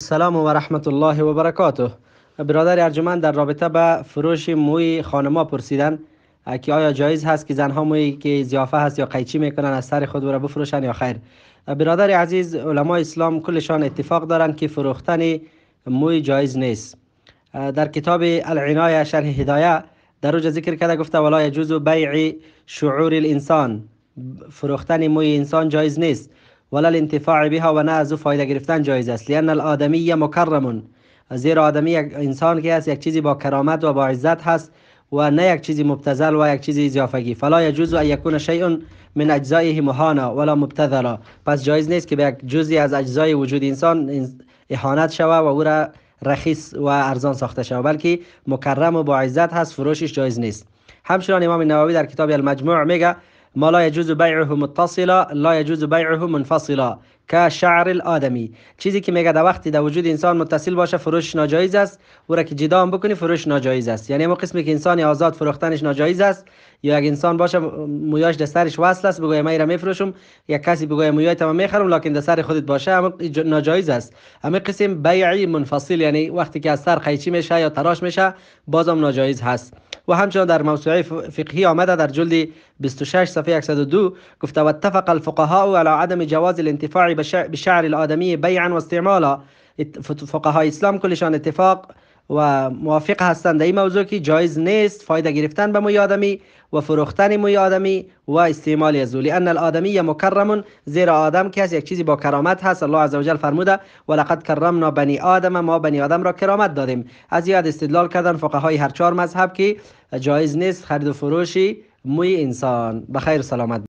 السلام و رحمت الله و برکاته. برادر ارجمند در رابطه به فروش موی خانما پرسیدن که آیا جایز هست که زنها مویی که ضیافه هست یا قیچی میکنن از سر خود را بفروشن یا خیر. برادر عزیز، علمای اسلام کلشان اتفاق دارند که فروختن موی جایز نیست. در کتاب العنایه شرح هدایه در اوج ذکر کرده، گفته ولا یجوز بیع شعور الانسان، فروختن موی انسان جایز نیست، ولا الانتفاع بها و نه از او فایده گرفتن جایز است. لان الآدمی مکرم، زیرا آدمی یک انسان که است یک چیزی با کرامت و با عزت هست و نه یک چیزی مبتذل و یک چیزی اضافگی. فلا یجوز ان یکون شیء من اجزایه مهانا ولا مبتذلا، پس جایز نیست که به یک جزئی از اجزای وجود انسان اهانت شوه و او را رخیص و ارزان ساخته شوه، بلکه مکرم و با عزت هست، فروشش جایز نیست. همچنان امام نووی در کتاب المجموع میگه ما لا يجوز بیعه متصلا لا یجوز بیعه منفصلا که الآدمی، چیزی که میگه در وقتی در وجود انسان متصل باشه فروش ناجایز است، او را که جدا هم بکنی فروش ناجایز است. یعنی ما قسمی که انسان آزاد فروختنش ناجایز است، یا یک انسان باشه مویاش در سرش وصل است بگوی من را میفروشم، یک کسی بگوی مویای تمام میخرم لکن در سر خودت باشه، اما ناجایز است. اما قسم بیعی منفصل، یعنی وقتی که از سر قیچی میشه یا تراش میشه بازم ناجایز هست. و همچنان در موسوعه فقهی آمده در جلد 26 صفحه 102 گفته و اتفق الفقهاء على عدم جواز الانتفاع بشعر الآدمی بیعا و استعمالا. فقهای اسلام کلشان اتفاق و موافق هستند در این موضوع که جایز نیست فایده گرفتن به موی آدمی و فروختن موی آدمی و استعمال از او. لان الآدمی مکرم، زیرا آدم که یک چیزی با کرامت هست. الله عزوجل فرموده ولقد کرمنا بنی آدم، ما بنی آدم را کرامت دادیم. از یاد استدلال کردن فقهای هر چهار مذهب که جایز نیست خرید و فروش موی انسان. بخیر و سلامت.